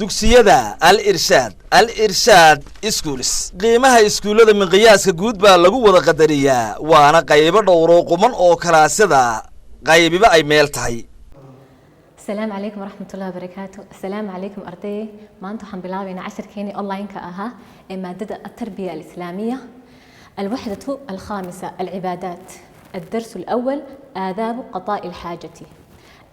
Dugsiyada Al Irshaad, Al Irshaad Schools, qiimaha iskuullada miqyaaska guud baa lagu wada qadariyaa, waana qaybo dhowroo quman oo kalaasyada qaybiba ay meel tahay. Asalaamu calaykum waraxmat ullahi wabarakaatu. Asalaamu calaykum ardayey. Maanta waxaan bilaabaynaa casharkeenii online-ka ahaa ee maadada التربية الإسلامية، الوحدة الخامسة، العبادات، الدرس الأول، آداب قضاء الحاجة.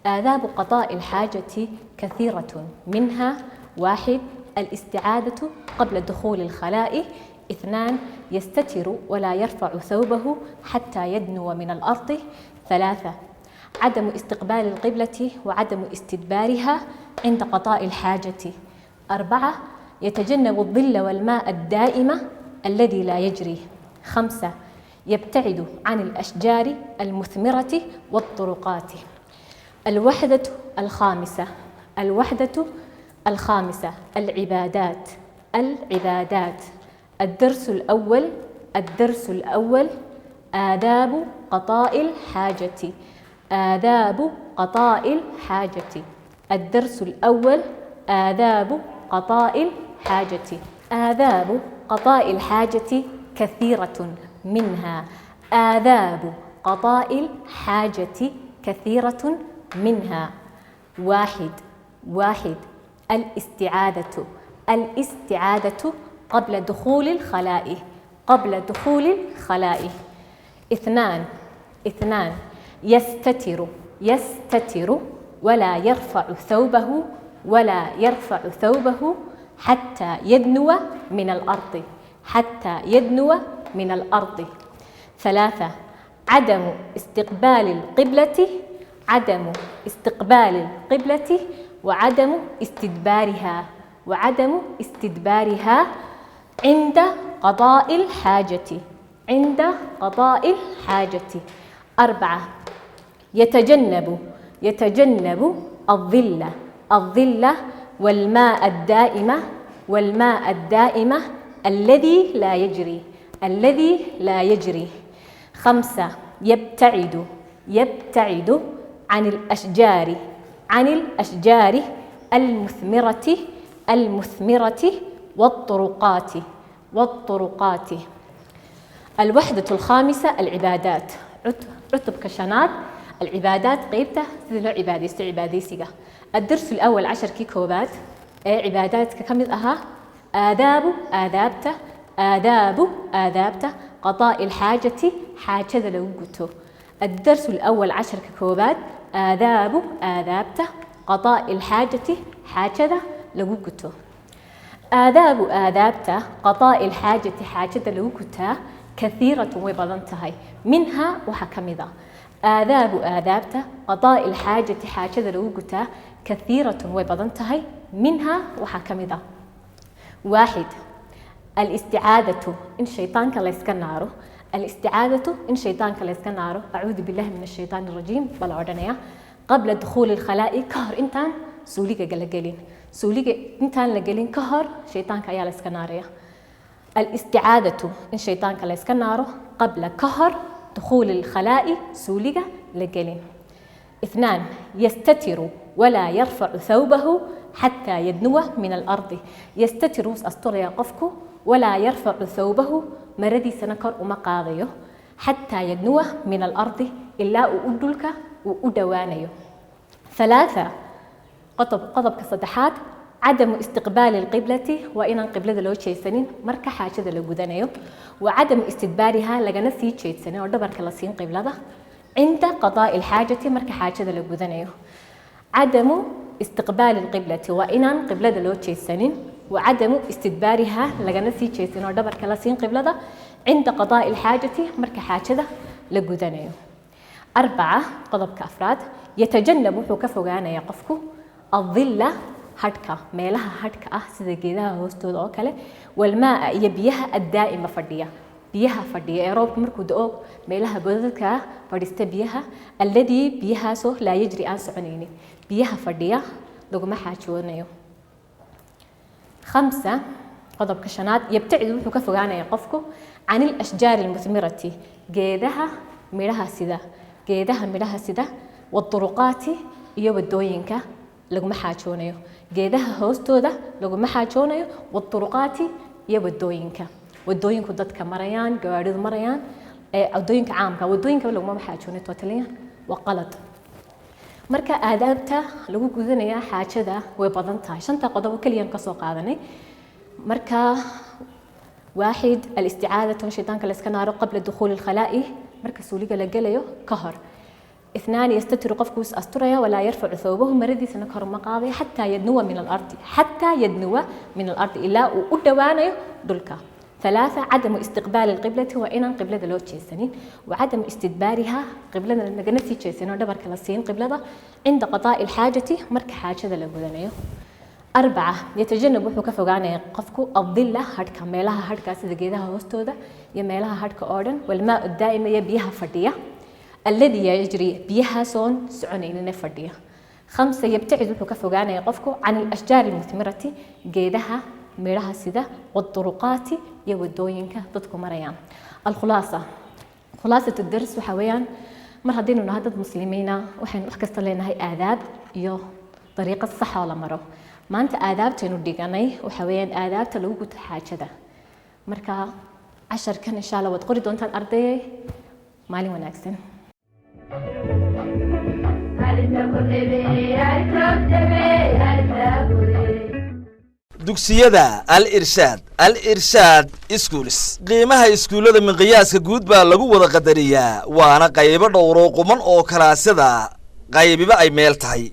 آداب قضاء الحاجة كثيرة، منها: واحد، الاستعاذة قبل دخول الخلاء. اثنان، يستتر ولا يرفع ثوبه حتى يدنو من الأرض. ثلاثة، عدم استقبال القبلة وعدم استدبارها عند قضاء الحاجة. أربعة، يتجنب الظل والماء الدائم الذي لا يجري. خمسة، يبتعد عن الأشجار المثمرة والطرقات. الوحدة الخامسة، الوحدة الخامسة، العبادات، العبادات، الدرس الأول، الدرس الأول، آداب قضاء الحاجة. آداب قضاء الحاجة. الدرس الأول، آداب قضاء الحاجة. آداب قضاء الحاجة كثيرة، منها: آداب قضاء الحاجة كثيرة، منها: واحد، واحد، الاستعاذة، الاستعاذة قبل دخول الخلاء، قبل دخول الخلاء. اثنان، اثنان، يستتر، يستتر ولا يرفع ثوبه، ولا يرفع ثوبه حتى يدنو من الأرض، حتى يدنو من الأرض. ثلاثة، عدم استقبال القبلة، عدم استقبال القبلة وعدم استدبارها، وعدم استدبارها عند قضاء الحاجة، عند قضاء الحاجة. أربعة، يتجنب، يتجنب الظل، الظل والماء الدائم، والماء الدائم الذي لا يجري، الذي لا يجري. خمسة، يبتعد، يبتعد عن الأشجار، عن الأشجار المثمرة، المثمرة والطرقات، والطرقات. الوحدة الخامسة، العبادات، cutubka shanaad، العبادات، qeybta sida loo cibaadaysto، cibaadaysiga. الدرس الأول، casharkii koobaad ee cibaadaadka ka mid ahaa. آداب، aadaabta، آداب، aadaabta، قضاء الحاجة، xaajada lagu guto. الدرس الأول، casharka koobaad، آداب، aadaabta، قضاء الحاجة، xaajada lagu guto. آداب، aadaabta، قضاء الحاجة، xaajada lagu gutaa، كثيرة، way badan tahay. منها، waxaa ka mid ah: آداب، aadaabta، قضاء الحاجة، xaajada lagu gutaa، كثيرة، way badan tahay. منها، waxaa ka mid ah: واحد، الاستعاذة، in shaytaanka la iska naaro. الاستعاذة، in shaytaanka la iska naaro. أعوذ بالله من الشيطان الرجيم baa la odhanaya. قبل دخول الخلاء، ka hor intaan suuliga la gelin. Suuliga intaan la gelin ka hor shaytaanka ayaa la iska naaraya. الاستعاذة، in shaytaanka la iska naaro، قبل، ka hor، دخول الخلاء، suuliga la gelin. اثنان، يستتر ولا يرفع ثوبه حتى يدنو من الأرض. يستتر، asturaya qofku، ولا يرفع ثوبه، maradiisana kor uma qaadayo، حتى يدنو من الأرض، ilaa uu u dhulka uu u dhowaanayo. ثلاثة، qodob, qodobka saddexaad، عدم استقبال القبلة، waa inaan qiblada loo jeedsanin marka xaajada la gudanayo، وعدم استدبارها، lagana sii jeedsanin oo dhabarka la siin qiblada، عند قضاء الحاجة، marka xaajada la gudanayo. عدم استقبال القبلة، waa inaan qiblada loo jeedsanin، وعدم استدبارها، lagana sii jeedsanin oo dhabarka la siin qiblada، عند قضاء الحاجة، marka xaajada la gudanayo. أربعة، qodobka afraad، يتجنب، wuxuu ka fogaanaya qofku، الظل، hadhka, meelaha hadhka ah sida geedaha hoostooda oo kale، والماء، iyo biyaha، الدائم، fadhiya, biyaha fadhiya ee roobka markuu da'o meelaha godadka fadhiista, biyaha، الذي، biyahaasoo، لا يجري، aan soconaynin. Biyaha fadhiya laguma xaajoonayo. خمسة، qodobka shanaad، يبتعد، wuxuu ka fogaanaya qofku، عن الأشجار المثمرة، geedaha midhaha sida, geedaha midhaha sida. Waduruqaati, iyo wadooyinka laguma xaajoonayo. Geedaha hoostooda laguma xaajoonayo. Waduruqaati, iyo wadooyinka, wadooyinku dadka marayaan, gawaadhidu marayaan, wadooyinka caamka, wadooyinka laguma xaajoonayo totally, waa qalad. Marka aadaabta lagu gudanayaa xaajada way badan tahay, shanta qodob oo keliyan kasoo qaadanay. Marka واحد، الاستعاذة، shaydaanka la iska naaro، قبل دخول الخلاء، marka suuliga la gelayo ka hor. اثنان، يستتر، qofku is asturaya، ولا يرفع ثوبه، maradiisana kor ma qaadaya، حتى يدنو من الأرض، حتى يدنو من الأرض، ilaa uu u dhowaanayo dhulka. ثلاثة، عدم استقبال القبلة، وإن قبلة loo jeesanin، وعدم استدبارها، قبلة lagana sii jeesanin oo dhabarka la siin qiblada، عند قضاء الحاجة، marka xaajada la gudanayo. أربعة، يتجنب، wuxuu ka fogaanaya qofku، الظل، hadhka, meelaha hadhka sida geedaha hoostooda iyo meelaha hadhka oo dhan، والماء الدائم، iyo biyaha fadhiya، الذي يجري، biyahaasoon soconaynina fadhiya. خمسة، يبتعد، wuxuu ka fogaanaya qofku، عن الأشجار المثمرة، geedaha midhaha sida، والطرقات، iyo wadooyinka dadku marayaan. الخلاصة، خلاصة الدرس waxa weeyaan, mar haddaynu nahay dad muslimiina, waxaynu wax kasta leenahay aadaab iyo dariiqad sax oo la maro. Maanta aadaabtaynu dhiganay waxa weeyaan aadaabta lagu guto xaajada. Marka casharkan insha Allah waad qori doontaan, ardayay. Maalin wanaagsan. Dugsiyada Al Irshaad, Al Irshaad Schools, qiimaha iskuullada miqyaaska guud baa lagu wada qadariyaa, waana qaybo dhowroo quman oo kalaasyada qaybiba ay meel tahay.